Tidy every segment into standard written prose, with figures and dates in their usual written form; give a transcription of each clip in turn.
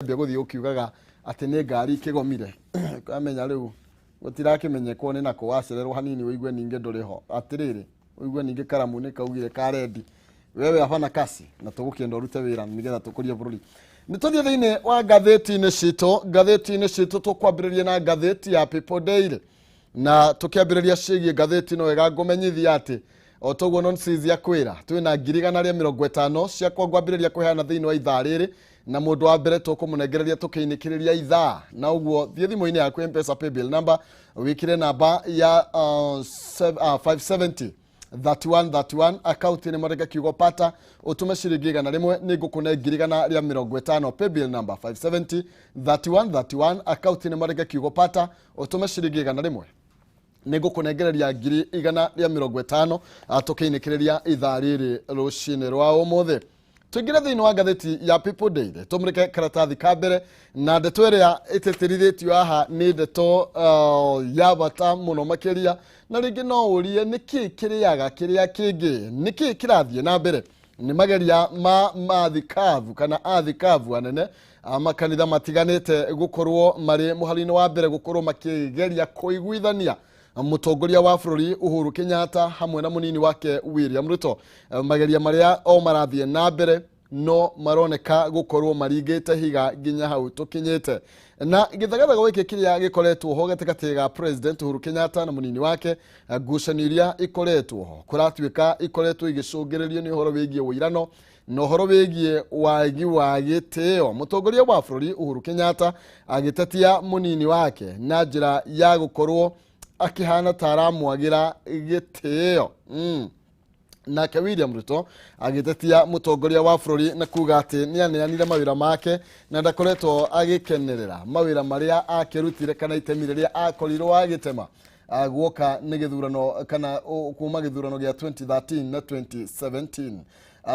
Ambia gũthiĩ ũkiugaga atĩ nĩ ngari ikĩgomire, amenya rĩu gũtirakĩmenyekwo nĩ nakũ. Wacererwo hanini, ũigue ningĩ ndũrĩ ho. Atĩrĩrĩ, ũigue ningĩ karamu nĩ kaugire karendi wewe hapana kasi, na tũgũkĩenda ũrute wĩra nĩgetha tũkũrie bũrũri. Nĩ tũthiĩ thĩinĩ wa ngathĩti-inĩ citũ. Ngathĩti-inĩ citũ tũkwambĩrĩria na ngathĩti ya People Daily, na tũkĩambĩrĩria ciĩgiĩ ngathĩti no wega ngũmenyithia atĩ o toguo nonsense ya kwĩra twĩna 150,000 ciakwa ngwambĩrĩria kũheana thĩinĩ wa ithaa rĩrĩ, na mũndũ wa mbere tũkũmũnengereria tũkĩinĩkĩrĩria ithaa. Na ũguo thiĩ thimũ-inĩ yaku, Mpesa paybill number, wĩkĩre namba ya 570 31 31, akaunti nĩ mwandĩke kiugo "pata", ũtũme ciringi 100, nĩ ngũkũne 150,000. Paybill number 570 31 31, akaunti nĩ mwandĩke kiugo "pata", ũtũme ciringi 100, nĩ ngũkũnengereria 150,000 tũkĩinĩkĩrĩria ithaa rĩrĩ rũcinĩ rwa ũmũthĩ. Tũingĩre thĩinĩ wa ngathĩti ya People Daily, tũmũrĩke karatathi ka mbere, na ndeto ĩrĩa ĩtĩtĩrithĩtio haha nĩ ndeto ya bata mũno makĩria. Na rĩngĩ no ũrie nĩkĩ kĩrĩaga kĩrĩa kĩngĩ, nĩkĩ kĩrathiĩ na mbere? Nĩ mageria ma mathikabu kana athikabu anene a makanitha matiganĩte gũkorwo marĩ mũhari-inĩ wa mbere gũkorwo makĩgeria kũiguithania mũtongoria wa bũrũri Uhuru Kenyatta hamwe na mũnini wake William Ruto. Mageria marĩa o marathiĩ na mbere no maroneka gũkorwo maringĩte higa nginya hau tũkinyĩte na gĩthagathago gĩkĩ kĩrĩa gĩkoretwo ho gatagatĩ ga President Uhuru Kenyatta na mũnini wake. Ngucanio iria ikoretwo ho kũratuĩka ikoretwo igĩcũngĩrĩrio nĩ ũhoro wĩgiĩ ũirano na ũhoro wĩgiĩ wagi wa gĩtĩo, mũtongoria wa bũrũri Uhuru Kenyatta agĩtetia mũnini wake na njĩra ya gũkorwo akĩhana ta aramwagĩra gĩtĩo. Nake William Ruto agĩtetia mũtongoria wa bũrũri na kuga atĩ nĩ aneanire mawĩra make na ndakoretwo agĩkenerera mawĩra marĩa akĩrutire kana itemi rĩrĩa akorirwo agĩtema guoka nĩ gĩthurano kana kuma gĩthurano gĩa 2013 na 2017.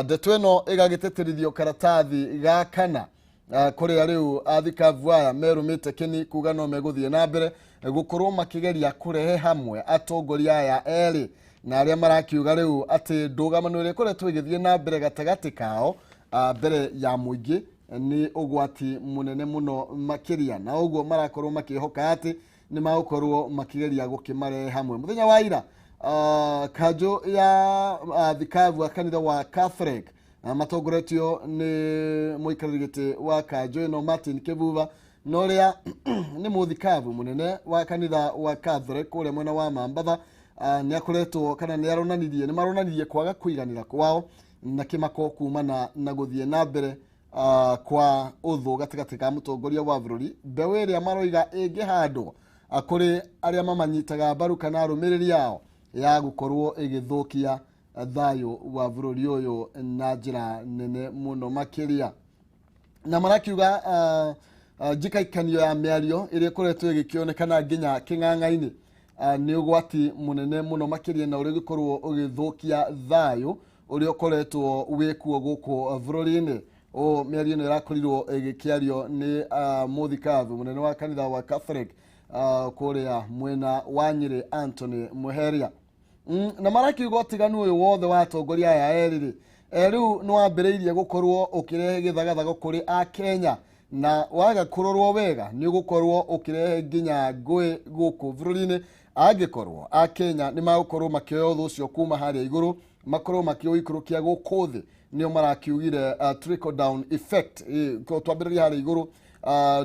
Ndeto ĩno ĩgagĩtĩtĩrithio karatathi ga kana, kũrĩa rĩu athikabu aya merũmĩte kĩni kuga no megũthiĩ na mbere gũkorwo makĩgeria kũrehe hamwe atongoria aya erĩ, na arĩa marakiuga rĩu atĩ ndũgamano ĩrĩa ĩkoretwo ĩgĩthiĩ na mbere gatagatĩ kao mbere ya mũingĩ nĩ ũgwati mũnene mũno makĩria, na ũguo marakorwo makĩhoka atĩ nĩ magũkorwo makĩgeria gũkĩmarehe hamwe. Mũthenya wa ira, kanjũ ya thikabu a kanitha wa Catholic matongoretio nĩ mũikarĩri gĩtĩ wa kanjũ ĩno Martin Kivuva, na ũrĩa nĩ mũthikabu mũnene wa kanitha wa Catholic kũrĩa mwena wa Mambatha, nĩ akoretwo kana nĩ aronanirie, nĩ maronanirie kwaga kũiganĩra kwao na kĩmako kumana na gũthiĩ na mbere kwa ũthũ gatagatĩ ka mũtongoria wa bũrũri, mbeũ ĩrĩa maroiga ĩngĩhandwo kũrĩ arĩa mamanyitaga mbaru kana arũmĩrĩri ao ya gũkorwo ĩgĩthũkia thayũ wa bũrũri ũyũ na njĩra nene mũno makĩria. Na marakiuga njikaikanio ya mĩario ĩrĩa ĩkoretwo ĩgĩkĩonekana nginya kĩng'ang'a-inĩ nĩ ũgwati mũnene mũno makĩria, na ũrĩa ũgĩkorwo ũgĩthũkia thayũ ũrĩa ũkoretwo wĩkuo gũkũ bũrũri-inĩ. Ũ mĩario ĩno ĩrakorirwo ĩgĩkĩario nĩ mũthikabu mũnene wa kanitha wa Catholic kũrĩa mwena wa Nyĩrĩ, Anthony Muheria. Na marakiuga ũtiganu ũyũ wothe wa atongoria aya erĩ rĩ, rĩu nĩ wambĩrĩirie gũkorwo ũkĩrehe gĩthagathago kũrĩ Akenya, na waga kũrorwo wega nĩ ũgũkorwo ũkĩrehe nginya ngũĩ gũkũ bũrũri-inĩ angĩkorwo Akenya nĩ magũkorwo makĩoya ũthũ ũcio kuma harĩa igũrũ makorwo makĩũikũrũkia gũkũ thĩ. Nĩo marakiugire trickle down effect. Twambĩrĩria harĩa igũrũ,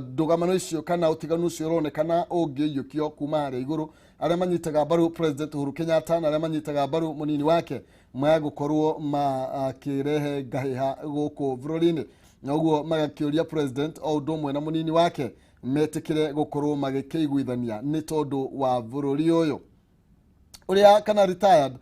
ndũgamano icio kana ũtiganu ũcio ũronekana ũngĩiyũkio kuma harĩa igũrũ, arĩa manyitaga mbaru President Uhuru Kenyatta na arĩa manyitaga mbaru mũnini wake magũkorwo makĩrehe ngahĩha gũkũ bũrũri-inĩ. Na ũguo magakĩũria president o ũndũ ũmwe na mũnini wake metĩkĩre gũkorwo magĩkĩiguithania nĩ tondũ wa bũrũri ũyũ. Ũrĩa kana retired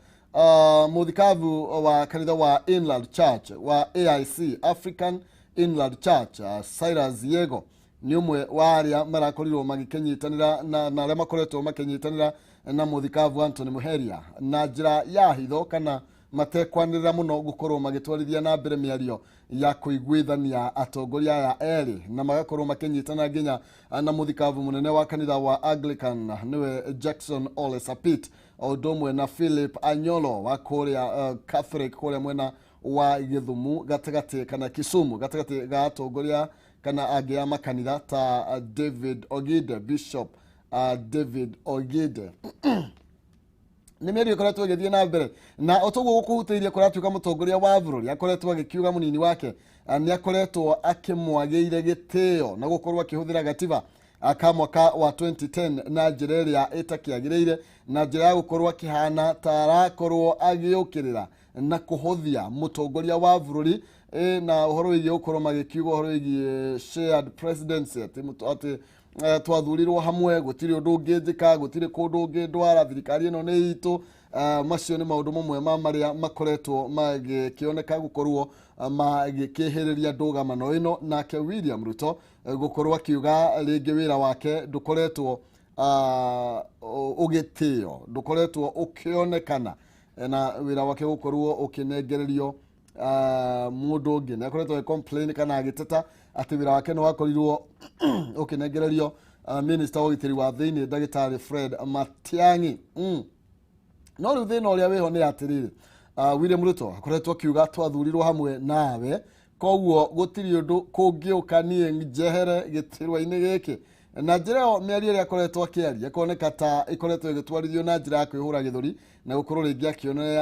mũthikabu wa kanitha wa Inland Church wa AIC, African Inland Church, Cyrus Yego nĩ ũmwe wa arĩa marakorirwo magĩkĩnyitanĩra na arĩa makoretwo makĩnyitanĩra na mũthikabu Anthony Muheria na njĩra ya hitho kana matekwanĩrĩra mũno gũkorwo magĩtwarithia na mbere mĩario ya kũiguithania atongoria aya erĩ, na magakorwo makĩnyitana nginya na mũthikabu mũnene wa kanitha wa Anglican, nĩwe Jackson Ole Sapit, o ũndũ ũmwe na Philip Anyolo wa kũrĩa Catholic kũrĩa mwena wa Gĩthumu gatagatĩ kana Kisumu, gatagatĩ ga atongoria. kana angĩ a makanitha ta David Ogide, Bishop David Ogide. Nĩ mĩario ĩkoretwo ĩgĩthiĩ na mbere na o toguo gũkũhutĩirie kũratuĩka mũtongoria wa bũrũri akoretwo agĩkiuga mũnini wake nĩ akoretwo akĩmwagĩire gĩtĩo na gũkorwo akĩhũthĩra gatiba ka mwaka wa 2010 na njĩra ĩrĩa ĩtakĩagĩrĩire, na njĩra ya gũkorwo akĩhana ta arakorwo agĩũkĩrĩra na kũhũthia mũtongoria wa bũrũri, na ũhoro wĩgiĩ gũkorwo magĩkiuga ũhoro wĩgiĩ shared presidency, atĩ twathurirwo hamwe, gũtirĩ ũndũ ũngĩnjĩka, gũtirĩ kũndũ ũngĩndwara, thirikari ĩno nĩ itũ. Macio nĩ maũndũ mamwe ma marĩa makoretwo magĩkĩoneka gũkorwo magĩkĩhĩrĩria ndũgamano ĩno, nake William Ruto gũkorwo akiuga rĩngĩ wĩra wake ndũkoretwo ũgĩtĩo, ndũkoretwo ũkĩonekana, na wĩra wake gũkorwo ũkĩnengererio mũndũ ũngĩ. Nĩ akoretwo agĩ complain kana agĩteta atĩ wĩra wake nĩ wakorirwo ũkĩnengererio minister wa ũgitĩri wa thĩinĩ, ndagĩtarĩ Fred Matiang'i. No rĩu thĩna ũrĩa wĩho nĩ atĩrĩrĩ, William Ruto akoretwo akiuga twathurirwo hamwe nawe, koguo gũtirĩ ũndũ kũngĩũka niĩ njehere gĩturwa-inĩ gĩkĩ. Na njĩra ĩyo mĩario ĩrĩa akoretwo akĩaria ĩkoneka ta ĩkoretwo ĩgĩtwarithio na njĩra ya kwĩhũra gĩthũri na gũkorwo rĩngĩ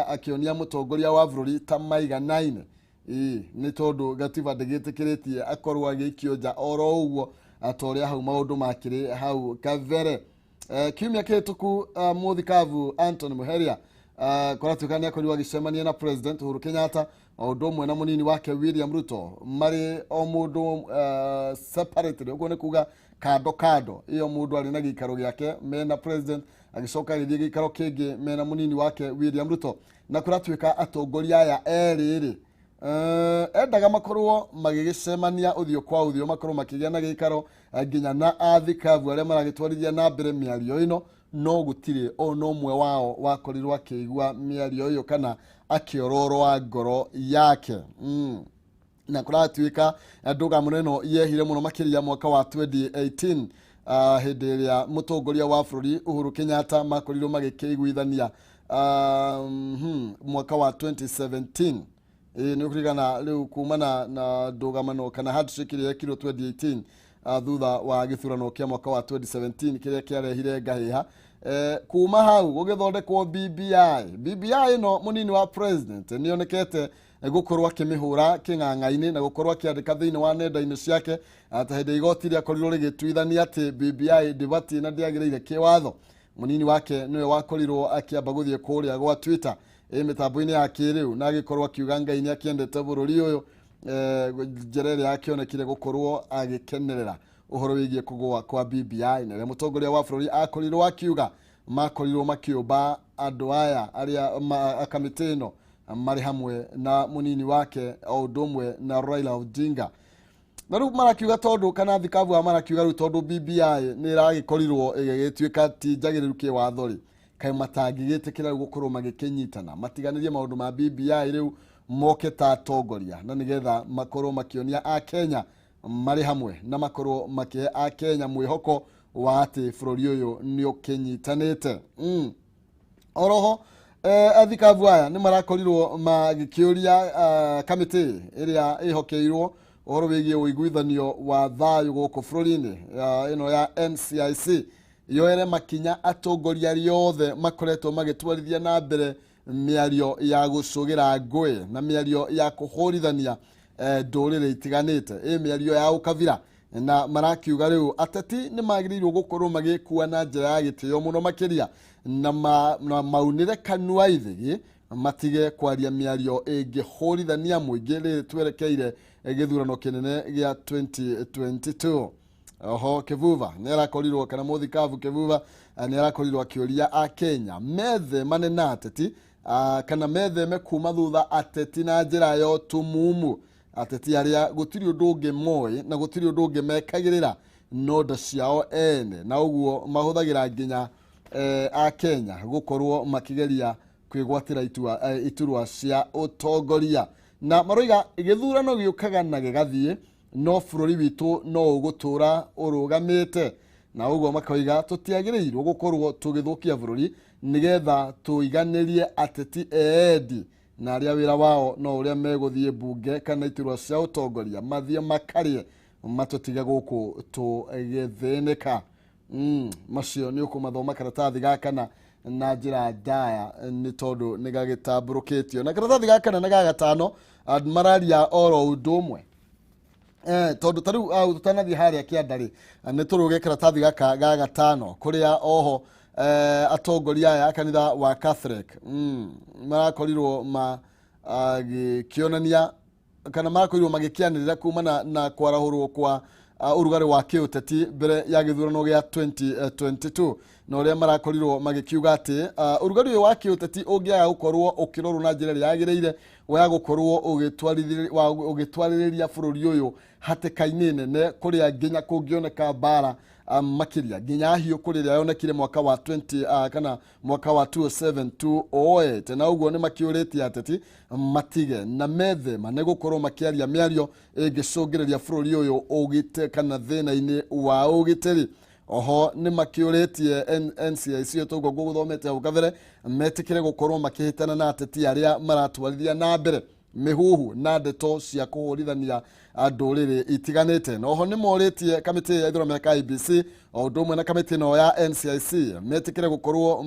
akĩonia mũtongoria wa bũrũri ta maiganaine. Ĩĩ, nĩ tondũ gatiba ndĩgĩtĩkĩrĩtie akorwo agĩikio nja oro ũguo ta ũrĩa hau maũndũ makĩrĩ hau kabere. Kiumia kĩhĩtũku, mũthikabu Anthony Muheria kũratuĩka nĩ akorirwo agĩcemania na President Uhuru Kenyatta o ũndũ ũmwe na mũnini wake William Ruto, marĩ o mũndũ separately, ũguo nĩ kuga kando kando, ĩyo mũndũ arĩ na gĩikaro gĩake mena president, agĩcoka agĩthiĩ gĩikaro kĩngĩ mena mũnini wake William Ruto. Na kũratuĩka atongoria aya erĩ rĩ, endaga makorwo magĩgĩcemania ũthiũ kwa ũthiũ, makorwo makĩgĩa na gĩikaro nginya na athikabu arĩa maragĩtwarithia na mbere mĩario ĩno, no gũtirĩ ona ũmwe wao wakorirwo akĩigua mĩario ĩyo kana akĩororoa ngoro yake. Na kũratuĩka ndũgamano ĩno yehire mũno makĩria mwaka wa 2018, hĩndĩ ĩrĩa mũtongoria wa bũrũri Uhuru Kenyatta makorirwo magĩkĩiguithania mwaka wa 2017. Ĩĩ, nĩ ũkũririkana rĩu kumana na ndũgamano kana handshake ĩrĩa yekirwo 2018, thutha wa gĩthurano kĩa mwaka wa 2017 kĩrĩa kĩarehire ngahĩha. Kuma hau gũgĩthondekwo BBI. BBI ĩno mũnini wa president nĩonekete gũkorwo akĩmĩhũra kĩng'ang'a-inĩ na gũkorwo akĩandĩka thĩinĩ wa nenda-inĩ ciake ta hĩndĩ igoti rĩakorirwo rĩgĩtuithania atĩ BBI ndĩbatiĩ na ndĩagĩrĩire kĩwatho. Mũnini wake nĩwe wakorirwo akĩamba gũthiĩ kũrĩa gwa Twitter, ĩ mĩtambo-inĩ ya kĩrĩu, na agĩkorwo akiuga Ngai nĩ akĩendete bũrũri ũyũ, njĩra ĩrĩa akĩonekire gũkorwo agĩkenerera ũhoro wĩgiĩ kũgũa kwa BBI, na ĩrĩa mũtongoria wa bũrũri akorirwo akiuga makorirwo makĩũmba andũ aya arĩa kamĩtĩ ĩno marĩ hamwe na mũnini wake o ũndũ ũmwe na Raila Odinga. Na rĩu marakiuga tondũ kana thikabu aya marakiuga rĩu tondũ BBI nĩ ĩragĩkorirwo ĩgĩgĩtuĩka ti njagĩrĩru kĩwatho rĩ, kaĩ matangĩgĩtĩkĩra rĩu gũkorwo magĩkĩnyitana matiganĩrie maũndũ ma BBI rĩu moke ta atongoria, na nĩgetha makorwo makĩonia akenya marĩ hamwe na makorwo makĩhe akenya mwĩhoko wa atĩ bũrũri ũyũ nĩ ũkĩnyitanĩte. Oroho athikabu aya nĩ marakorirwo magĩkĩũria kamĩtĩ ĩrĩa ĩhokeirwo ũhoro wĩgiĩ ũiguithanio wa thayũ gũkũ bũrũri-inĩ, ĩno ya NCIC, yoere makinya atongoria arĩa othe makoretwo magĩtwarithia na mbere mĩario ya gũcũgĩra ngũĩ na mĩario ya kũhũrithania ndũrĩrĩ itiganĩte, ĩ mĩario ya ũkabira. Na marakiuga rĩu ateti nĩ magĩrĩirwo gũkorwo magĩkua na njĩra ya gĩtĩo mũno makĩria na maunĩre kanua ithigi, matige kwaria mĩario ĩngĩhũrithania mũingĩ rĩrĩ twerekeire gĩthurano kĩnene gĩa 2022. Oho Kivuva nĩ arakorirwo kana mũthikabu Kivuva nĩ arakorirwo akĩũria akenya methemane na ateti, kana metheme kuma thutha ateti na njĩra ya ũtumumu, ateti arĩa gũtirĩ ũndũ ũngĩ moĩ na gũtirĩ ũndũ ũngĩ mekagĩrĩra no nda ciao ene, na ũguo mahũthagĩra nginya akenya gũkorwo makĩgeria kwĩgwatĩra iturwa cia ũtongoria. Na maroiga gĩthurano gĩũkaga na gĩgathiĩ, no bũrũri witũ no ũgũtũra ũrũgamĩte, na ũguo makoiga tũtiagĩrĩirwo gũkorwo tũgĩthũkia bũrũri nĩgetha tũiganĩrie ateti eendi na arĩa wĩra wao no ũrĩa megũthiĩ mbunge kana iturwa cia ũtongoria mathiĩ makarĩe. matũtige gũkũ tũgĩthĩnĩka. Macio nĩ ũkũmathoma karatathi ga kana na njĩra ndaya nĩ tondũ nĩ gagĩtambũrũkĩtio. Na karatathi ga kana na ga gatano mararia oro ũndũ ũmwe. Tondũ ta rĩu tũtanathiĩ harĩa kĩanda rĩ, nĩ tũrũge karatathi gaka ga gatano kũrĩa oho atongoria aya a kanitha wa Catholic marakorirwo magĩkĩonania kana marakorirwo magĩkĩanĩrĩra kumana na kwarahũrwo kwa ũrugarĩ wa kĩũteti mbere ya gĩthurano gĩa 2022, na ũrĩa marakorirwo magĩkiuga atĩ ũrugarĩ ũyũ wa kĩũteti ũngĩaga gũkorwo ũkĩrorwo na njĩra ĩrĩa yagĩrĩire wa gũkorwo ũgĩtwarĩrĩria bũrũri ũyũ hatĩka-inĩ nene kũrĩa nginya kũngĩoneka mbara makĩria nginya hiũ kũrĩ ĩrĩa yonekire mwaka wa 20 kana mwaka wa 2007 2008. Na ũguo nĩ makĩũrĩtie ateti matige na methema nĩ gũkorwo makĩaria mĩario ĩngĩcũngĩrĩria bũrũri ũyũ ũgite kana thĩna-inĩ wa ũgitĩri. Oho nĩ makĩũrĩtie NCIC toguo ngũgũthomete hau kabere metĩkĩre gũkorwo makĩhĩtana na ateti arĩa maratwarithia na mbere mĩhuhu na ndeto cia kũhũrithania ndũrĩrĩ itiganĩte. Na oho nĩ morĩtie kamĩtĩ ya ithurano mĩhaka IEBC o ũndũ ũmwe na kamĩtĩ ĩno ya NCIC metĩkĩre gũkorwo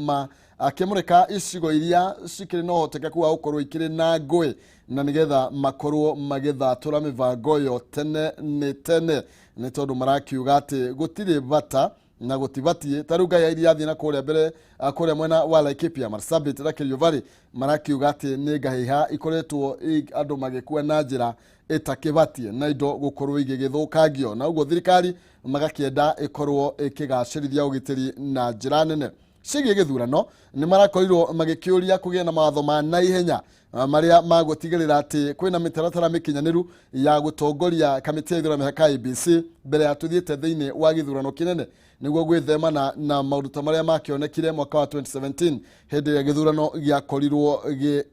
makĩmũrĩka icigo iria cikĩrĩ na ũhotekeku wa gũkorwo ikĩrĩ na ngũĩ na nĩgetha makorwo magĩthatũra mĩbango ĩyo tene nĩ tene, nĩ tondũ marakiuga atĩ gũtirĩ bata na gũtibatiĩ. Ta rĩu ngai iria athiĩ na kũrĩa mbere kũrĩa mwena wa Laikipia, Marsabit na Kerio Valley marakiuga atĩ nĩ ngahĩha ikoretwo andũ magĩkua na njĩra ĩtakĩbatiĩ na indo gũkorwo igĩgĩthũkangio, na ũguo thirikari magakĩenda ĩkorwo ĩkĩgacĩrithia ũgitĩri na njĩra nene. Ciĩgiĩ gĩthurano nĩ marakorirwo magĩkĩũria kũgĩa na mawatho ma naihenya marĩa magũtigĩrĩra atĩ kwĩna mĩtaratara mĩkinyanĩru ya gũtongoria kamĩtĩ ya ithurano mĩhaka IEBC mbere ya tũthiĩte thĩinĩ wa gĩthurano kĩnene, nĩguo gwĩthemana na maũndũ ta marĩa makĩonekire mwaka wa 2017 hĩndĩ ĩrĩa gĩthurano gĩakorirwo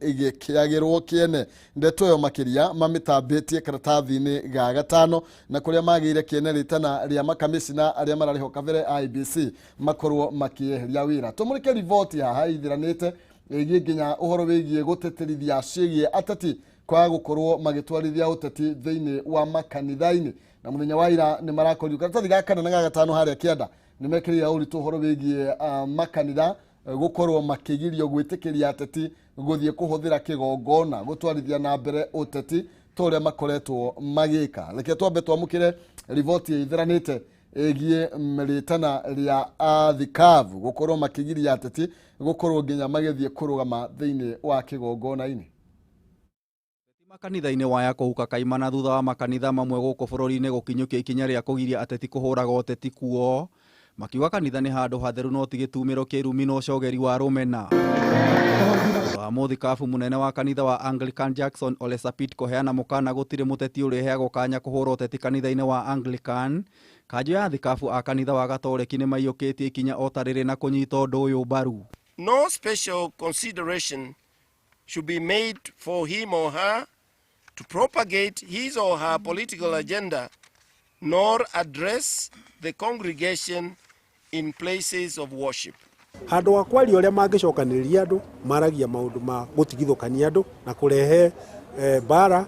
gĩkĩagĩrwo kĩene. Ndeto ĩyo makĩria mamĩtambĩtie karatathi-inĩ ga gatano na kũrĩa magĩire kĩene rĩtana rĩa makamĩcina arĩa mararĩ ho kabere IEBC makorwo makĩeheria wĩra. Tũmũrĩke riboti haha ithiranĩte ĩgiĩ nginya ũhoro wĩgiĩ gũtĩtĩrithia ciĩgiĩ ateti kwaga gũkorwo magĩtwarithia ũteti thĩinĩ wa makanitha-inĩ. Na mũthenya wa ira nĩ marakorirwo karatathi ga kana na ga gatano harĩa kĩanda nĩ mekĩrĩire ũritũ ũhoro wĩgiĩ makanitha gũkorwo makĩgirio gwĩtĩkĩria ateti gũthiĩ kũhũthĩra kĩgongona gũtwarithia na mbere ũteti ta ũrĩa makoretwo magĩka. Reke twambe twamũkĩre riboti ĩithiranĩte ĩgiĩ rĩtana rĩa athikabu gũkorwo makĩgiria ateti gũkorwo nginya magĩthiĩ kũrũgama thĩinĩ wa kĩgongona-inĩ. Makanitha-inĩ waya kũhuka kaimana thutha wa makanitha mamwe gũkũ bũrũri-inĩ gũkinyũkia ikinya rĩa kũgiria ateti kũhũraga ũteti kuo, makiuga kanitha nĩ handũ hatheru no ti gĩtumĩro kĩrumi na ũcogeri wa rũmena. Wa mũthikabu mũnene wa kanitha wa Anglican Jackson Ole Sapit kũheana mũkana gũtirĩ mũteti ũrĩheagwo kanya kũhũra ũteti kanitha-inĩ wa Anglican. Kanjũ ya thikabu a kanitha wa Gatoreki nĩ maiyũkĩtie ikinya o ta rĩrĩ na kũnyita ũndũ ũyũ mbaru. No special consideration should be made for him or her to propagate his or her political agenda, nor address the congregation in places of worship. Handũ wa kwaria ũrĩa mangĩcokanĩrĩria andũ, maragia maũndũ ma gũtigithũkania andũ na kũrehe mbara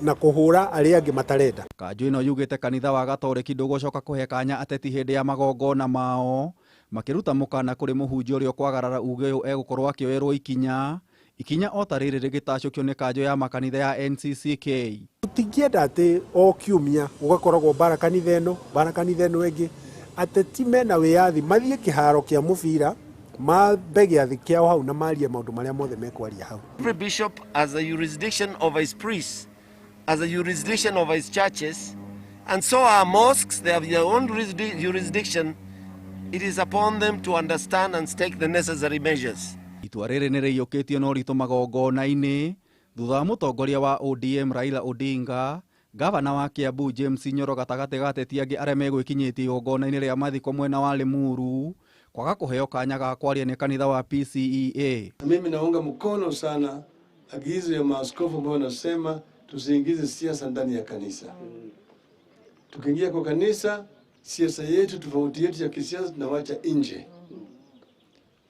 na kũhũra arĩa angĩ matarenda. Kanjũ ĩno yugĩte kanitha wa Gatoreki ndũgũcoka kũhe kanya ateti hĩndĩ ya magongona mao, makĩruta mũkana kũrĩ mũhunjia ũrĩa ũkwagarara uge ũyũ egũkorwo akĩoerwo ikinya. Ikinya o ta rĩrĩ rĩgĩtacũkio nĩ kanjũ ya makanitha ya NCCK. Tũtingĩenda atĩ o kiumia gũgakoragwo mbara kanitha ĩno, mbara kanitha ĩno ĩngĩ. Ateti mena wĩyathi mathiĩ kĩharo kĩa mũbira, mambe gĩathĩ kĩao hau na marie maũndũ marĩa mothe mekwaria hau. Every bishop has a jurisdiction over his priests, has a jurisdiction over his churches, and so are mosques. They have their own jurisdiction. It is upon them to understand and take the necessary measures. Itua rĩrĩ nĩ rĩiyũkĩtio na ũritũ magongona-inĩ thutha wa mũtongoria wa ODM Raila Odinga, gavana wa Kiambu James Nyoro gatagatĩ ga ateti angĩ arĩa megwĩkinyĩtie igongona-inĩ rĩa mathiko mwena wa Limuru kwaga kũheo kanya ga kwaria nĩ kanitha wa PCEA. Mimi naunga mkono sana agizo ya maaskofu ambao wanasema tusiingize siasa ndani ya kanisa. Tukiingia kwa kanisa, siasa yetu, tofauti yetu ya kisiasa tunawacha nje.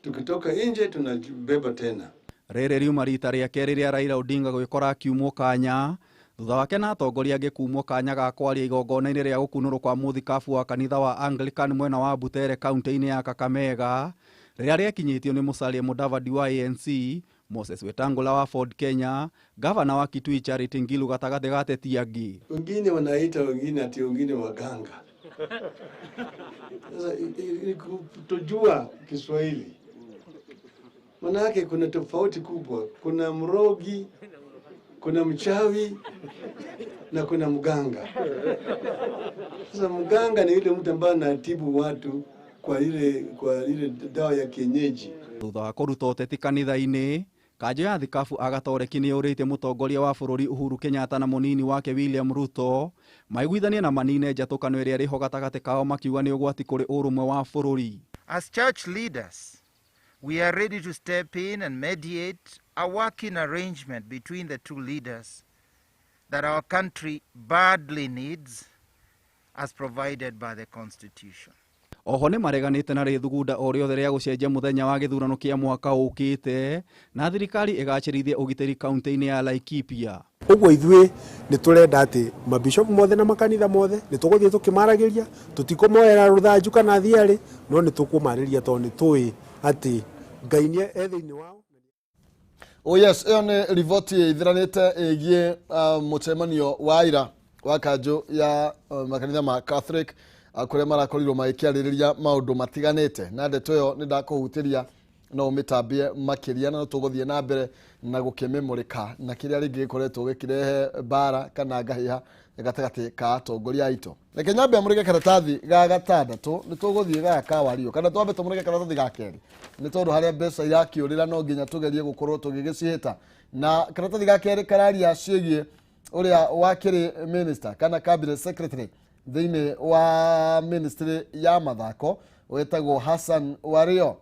Tukitoka nje tunabeba tena. Rĩrĩ riuma rita rĩa kerĩ rĩa Raila Odinga gwĩkora akiumwo kanya Thutha wake na atongoria angĩ kumwo kanya ga kwaria igongona-inĩ rĩa gũkunũrwo kwa mũthikabu wa kanitha wa Anglican mwena wa Butere kaunti-inĩ ya Kakamega rĩrĩa rĩakinyĩtio nĩ Musalia Mudavadi wa ANC, Moses Wetangula wa Ford Kenya, gavana wa Kitui Charity Ngilu gatagatĩ ga ateti angĩ. Wengine wanaita wengine ati wengine waganga. Sasa kutojua Kiswahili, manake kuna tofauti kubwa. Kuna mrogi, kuna mchawi na kuna mganga. Sasa mganga ni yule mtu ambaye anatibu watu kwa ile dawa ya kienyeji. Thutha wa kũruta ũteti kanitha-inĩ, kanjũ ya thikabu Agatoreki nĩ yũrĩtie mũtongoria wa bũrũri Uhuru Kenyatta na mũnini wake William Ruto maiguithanie na manine njatũkano ĩrĩa ĩrĩho gatagatĩ kao makiuga nĩ ũgwati kũrĩ ũrũmwe wa bũrũri. As church leaders, we are ready to step in and mediate a working arrangement between the two leaders that our country badly needs as provided by the Constitution. Oho nĩ mareganĩte na rĩthugunda o rĩothe rĩa gũcenjia mũthenya wa gĩthurano kĩa mwaka ũkĩte na thirikari ĩgacĩrithie ũgitĩri kaunti-inĩ ya Laikipia. Ũguo ithuĩ nĩ tũrenda atĩ mabishopu mothe na makanitha mothe nĩ tũgũthiĩ tũkĩmaragĩria, tũtikũmoera rũthanju kana thiarĩ, no nĩ tũkũmarĩria tondũ nĩ tũĩ atĩ Ngai nĩ e thĩinĩ wao. Oh yes, ĩyo nĩ riboti ĩthiranĩte ĩgiĩ mũcemanio wa ira wa kanjũ ya makanitha ma Catholic kũrĩa marakorirwo magĩkĩarĩrĩria maũndũ matiganĩte, na ndeto ĩyo nĩ ndakũhutĩria no ũmĩtambie makĩria, na no tũgũthiĩ na mbere na gũkĩmĩmũrĩka na kĩrĩa rĩngĩ gĩkoretwo gĩkĩrehe mbara kana ngahĩha gatagatĩ ka atongoria aitũ. Reke nyambe amũrĩke karatathi ga gatandatũ, nĩ tũgũthiĩ gaka ka Wario, kana twambe tũmũrĩke karatathi ga kerĩ, nĩ tondũ harĩa mbeca irakĩũrĩra no nginya tũgerie gũkorwo tũgĩgĩcihĩta. Na karatathi ga kerĩ kararia ciĩgiĩ ũrĩa wakĩrĩ minister kana cabinet secretary thĩinĩ wa ministry ya mathako wetagwo Hassan Wario.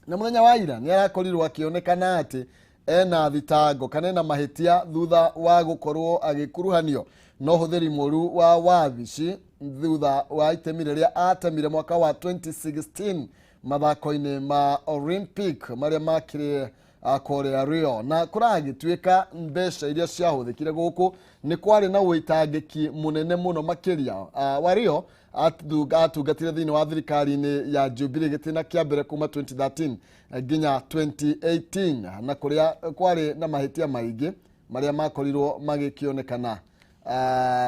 Na mũthenya wa ira nĩ arakorirwo akĩonekana atĩ ena thitango kana ena mahĩtia thutha wa gũkorwo agĩkuruhanio na ũhũthĩri mũru wa wabici thutha wa itemi rĩrĩa atemire mwaka wa 2016 mathako-inĩ ma Olympic marĩa makĩrĩ kũrĩa Rio. Na kũragĩtuĩka mbeca iria ciahũthĩkire gũkũ nĩ kwarĩ na ũitangĩki mũnene mũno makĩria. Wario atungatire thĩinĩ wa thirikari-inĩ ya Jubilee gĩtĩna kĩa mbere kuma 2013 nginya 2018, na kũrĩa kwarĩ na mahĩtia maingĩ marĩa makorirwo magĩkĩonekana.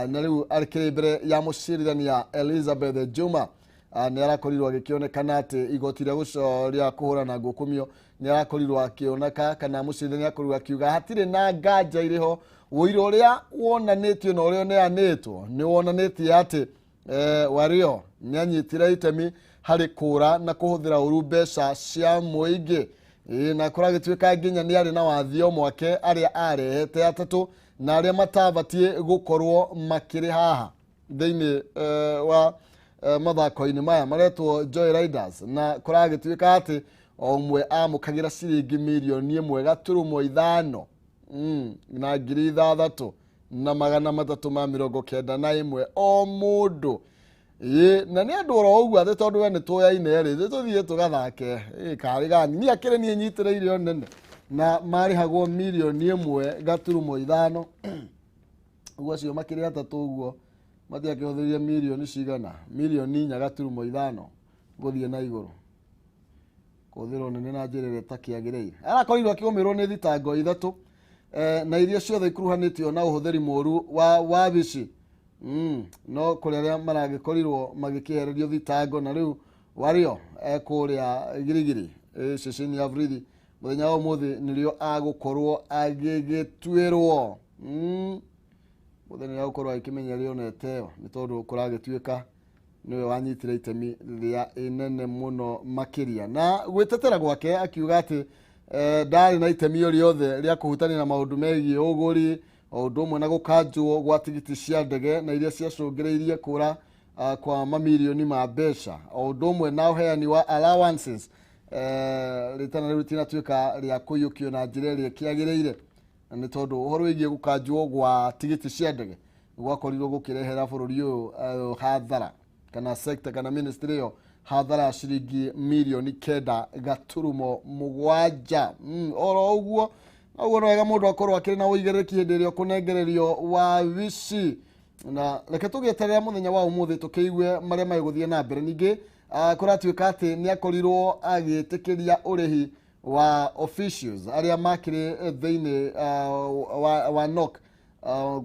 Na rĩu akĩrĩ mbere ya mũcirithania Elizabeth Juma, nĩ arakorirwo agĩkĩonekana atĩ igoti rĩa kũhũrana ngukumio nĩ arakorirwo akĩoneka kana mũcirithania akorirwo akiuga hatirĩ na nganja irĩho, ũira ũrĩa wonanĩtio na ũrĩa ũneanĩtwo nĩ wonanĩtie atĩ Wario nĩ anyitire itemi harĩ kũra na kũhũthĩra ũru mbeca cia mũingĩ. Na kũragĩtuĩka nginya nĩ arĩ na wathio mwake arĩa arehete atatũ na arĩa matabatiĩ gũkorwo makĩrĩ haha thĩinĩ wa mathako-inĩ maya maretwo Joy Riders, na kũragĩtuĩka atĩ o ũmwe amũkagĩra ciringi mirioni 1.5 na 6,391 o mũndũ. Na nĩ andũ oro ũguo atĩ tondũ we nĩ tũyaine rĩ, tũthiĩ tũgathake karĩ gani niĩ akĩrĩ niĩ nyitĩrĩire nene, na marĩhagwo mirioni 1.5 ũguo acio makĩrĩ atatũ ũguo matiakĩhũthĩrire mirioni cigana, mirioni 4.5 gũthiĩ na igũrũ kũhũthĩrwo nene na njĩra ĩrĩa ĩtakĩagĩrĩire. Arakorirwo akĩgũmĩrwo nĩ thitango ithatũ na iria ciothe ikuruhanĩtio na ũhũthĩri mũru wa wabici. No kũrĩ arĩa maragĩkorirwo magĩkĩehererio thitango, na rĩu Wario kũrĩa Girigiri ceceni ya Burithi mũthenya wa ũmũthĩ nĩrĩo agũkorwo agĩgĩtuĩrwo. Mũthenya nĩ agũkorwo agĩkĩmenya rĩo na eteo, nĩ tondũ kũragĩtuĩka nĩwe wanyitire itemi rĩa inene mũno makĩria. Na gwĩtetera gwake akiuga atĩ ndarĩ na itemi o rĩothe rĩa kũhutania na maũndũ megiĩ ũgũri o ũndũ ũmwe na gũkanjwo gwa tigiti cia ndege na iria ciacũngĩrĩirie kũra kwa mamirioni ma mbeca, o ũndũ ũmwe na ũheani wa allowances. Rĩtana rĩu rĩtinatuĩka rĩa kũiyũkio na njĩra ĩrĩa ĩkĩagĩrĩire, na nĩ tondũ ũhoro wĩgiĩ gũkanjwo gwa tigiti cia ndege gwakorirwo gũkĩrehera bũrũri ũyũ hathara kana sector kana ministry ĩyo hathara ya ciringi mirioni 9.7. Oro ũguo Ũguo no wega mũndũ akorwo akĩrĩ na ũigĩrĩrĩki hĩndĩ ĩrĩa ũkũnengererio wabici. Na reke tũgĩeterera mũthenya wa ũmũthĩ tũkĩigue marĩa magũthiĩ na mbere. Ningĩ kũratuĩka atĩ nĩ akorirwo agĩtĩkĩria ũrĩhi wa officials arĩa makĩrĩ thĩinĩ wa NOC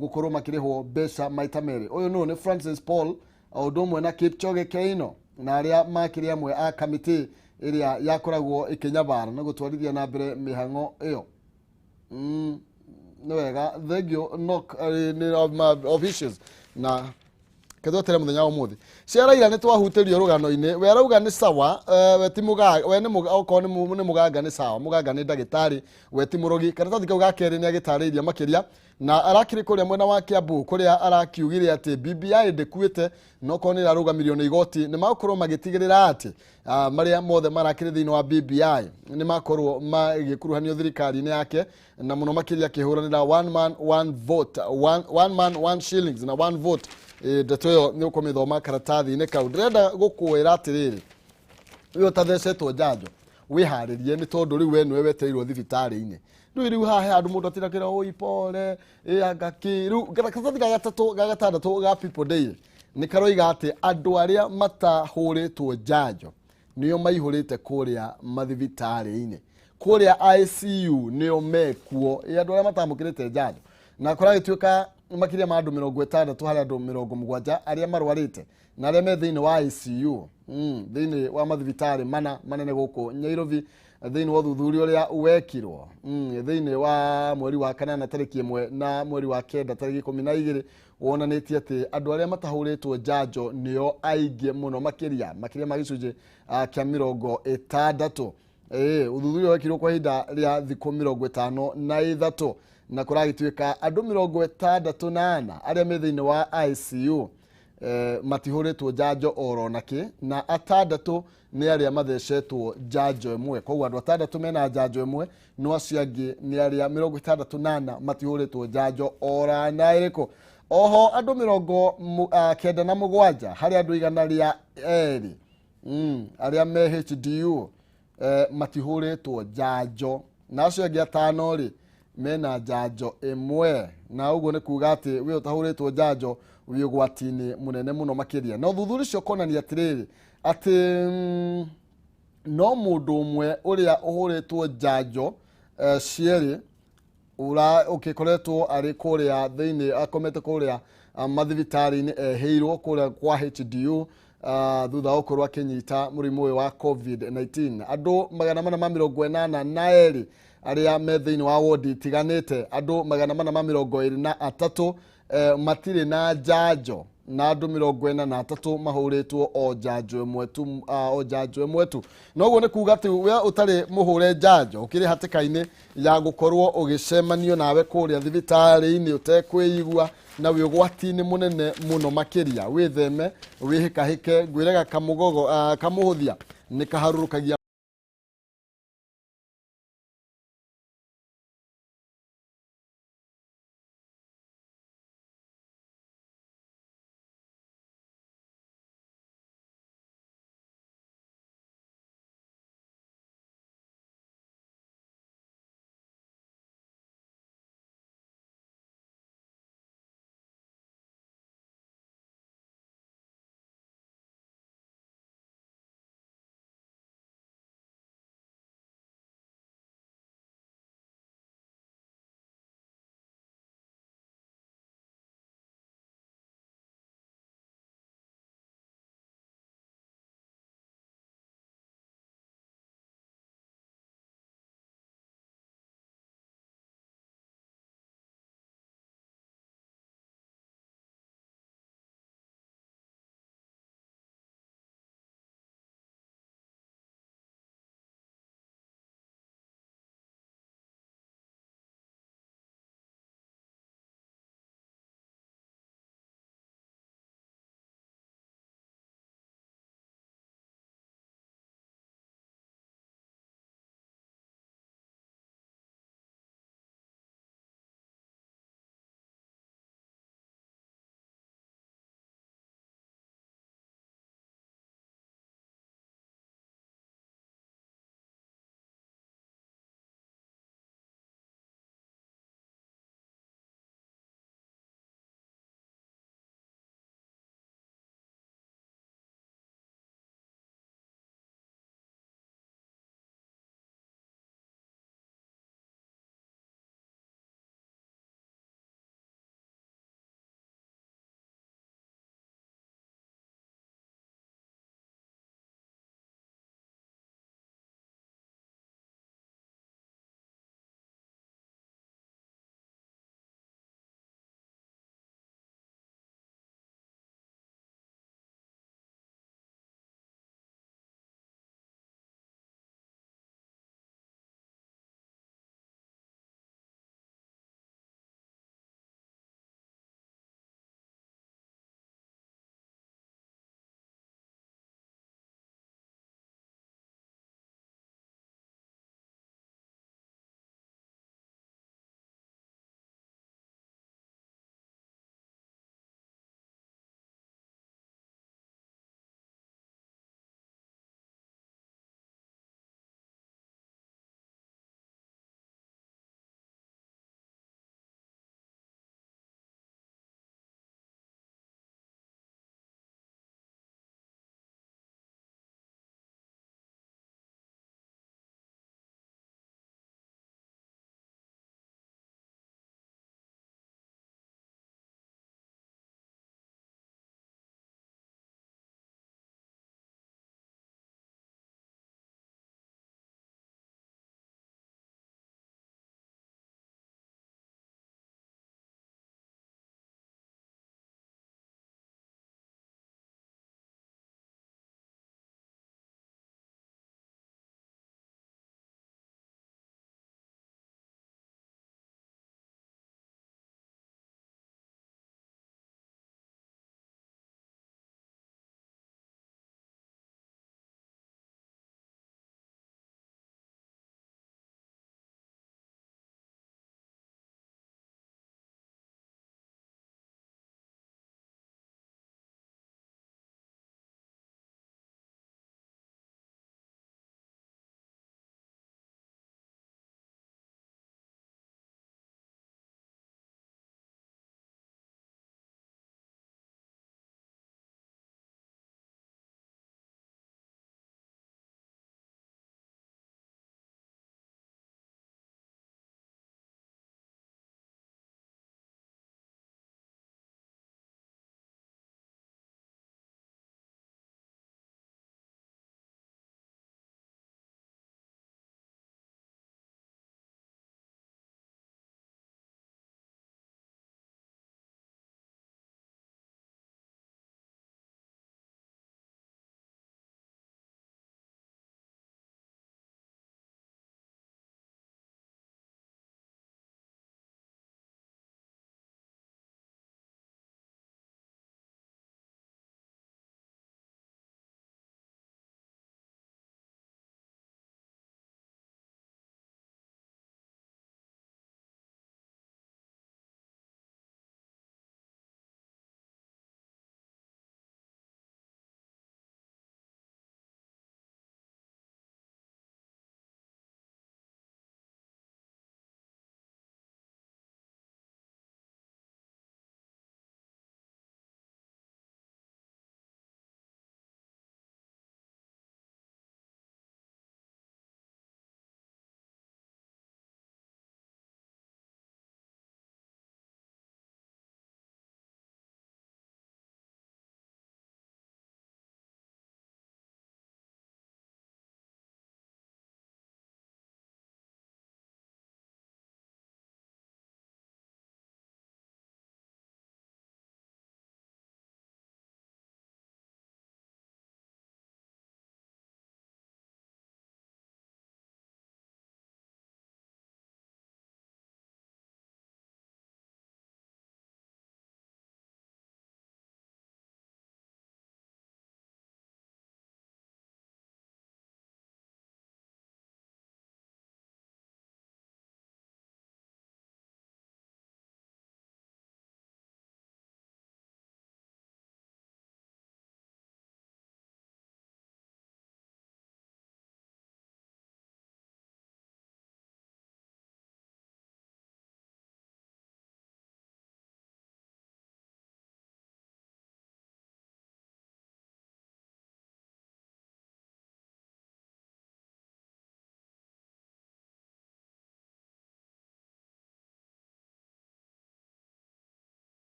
gũkorwo makĩrĩhwo mbeca maita merĩ. Ũyũ nũ nĩ Francis Paul o ũndũ ũmwe na Kipchoge Keino na arĩa makĩrĩ amwe a kamĩtĩ ĩrĩa yakoragwo ĩkĩnyabara na gũtwarithia na mbere mĩhang'o ĩyo. Nĩ wega, thengio NOC nĩ officials. Na ketwetere muthenya wa umuthi cia Raila nĩ twahutĩrio rũgano-inĩ. We arauga nĩ sawa, we ti mũganga, we nĩ okorwo nĩ mũganga nĩ sawa, mũganga nĩ ndagĩtarĩ, we ti mũrogi. Karatathi kau ga kerĩ nĩ agĩtarĩirie makĩria na arakĩrĩ kũrĩa mwena wa Kiambu kũrĩa arakiugire atĩ BBI ndĩkuĩte no korwo nĩ ĩrarũgamirio nĩ igoti nĩ magũkorwo magĩtigĩrĩra atĩ marĩa mothe marakĩrĩ thĩinĩ wa BBI nĩ makorwo magĩkuruhanio thirikari-inĩ yake, na mũno makĩria akĩhũranĩra one man one vote, one man one shillings na one vote. Ndeto ĩyo nĩ ũkũmĩthoma karatathi-inĩ kau. Ndĩrenda gũkwĩra atĩrĩrĩ, ũyũ ũtathecetwo njanjo wĩharĩrie nĩ tondũ rĩu we nĩwe wetereirwo thibitarĩ-inĩ. Rĩu haha he handũ mũndũ atinakĩra oi pole ĩ anga kĩ. Rĩu karatathi ga gatatũ ga gatandatũ ga People Daily nĩ karoiga atĩ andũ arĩa matahũrĩtwo njanjo nĩo maihũrĩte kũrĩa mathibitarĩ-inĩ, kũrĩa ICU nĩo mekuo, ĩ andũ arĩa matamũkĩrĩte njanjo. Na kũragĩtuĩka makĩria ma andũ 60 harĩ andũ 70 arĩa marwarĩte na arĩa me thĩinĩ wa ICU thĩinĩ wa mathibitarĩ mana manene gũkũ Nairobi thĩinĩ wa ũthuthuria ũrĩa wekirwo thĩinĩ wa mweri wa kanana tarĩki 1 na mweri wa 9 tarĩki 12 wonanĩtie atĩ andũ arĩa matahũrĩtwo njanjo nĩo aingĩ mũno makĩria ma gĩcunjĩ kĩa 60. Ũthuthuria wekirwo kwa ihinda rĩa thikũ 53 na kũragĩtuĩka andũ 64 arĩa me thĩinĩ wa ICU matihũrĩtwo njanjo oro nakĩ, na 6 nĩ arĩa mathecetwo njanjo ĩmwe. Koguo andũ 6 mena njanjo ĩmwe, no acio angĩ nĩ arĩa 64 matihũrĩtwo njanjo ora na ĩrĩkũ. Oho andũ 97 harĩ andũ 102 arĩa me HDU matihũrĩtwo njanjo, na acio angĩ 5 rĩ mena njanjo ĩmwe. Na ũguo nĩ kuga atĩ we ũtahũrĩtwo njanjo wĩ ũgwati-inĩ mũnene mũno makĩria. Na ũthuthuria ũcio ũkonania atĩrĩrĩ atĩ no mũndũ ũmwe ũrĩa ũhũrĩtwo njanjo cierĩ ũgĩkoretwo arĩ kũrĩa thĩinĩ akomete kũrĩa mathibitarĩ-inĩ ehĩirwo kũrĩa kwa HDU thutha wa gũkorwo akĩnyita mũrimũ ũyũ wa COVID-19. Andũ 482 arĩa me thĩinĩ wa wodi itiganĩte, andũ 423 matirĩ na njanjo, na andũ 43 mahũrĩtwo o njanjo ĩmwe tu, o njanjo ĩmwe tu. Na ũguo nĩ kuga atĩ we ũtarĩ mũhũre njanjo ũkĩrĩ hatĩka-inĩ ya gũkorwo ũgĩcemanio nawe kũrĩa thibitarĩ-inĩ ũtekwĩigua na wĩ ũgwati-inĩ mũnene mũno makĩria. Wĩtheme, wĩhĩkahĩke, ngwĩraga kamũgogo, kamũhũthia nĩ kaharũrũkagia.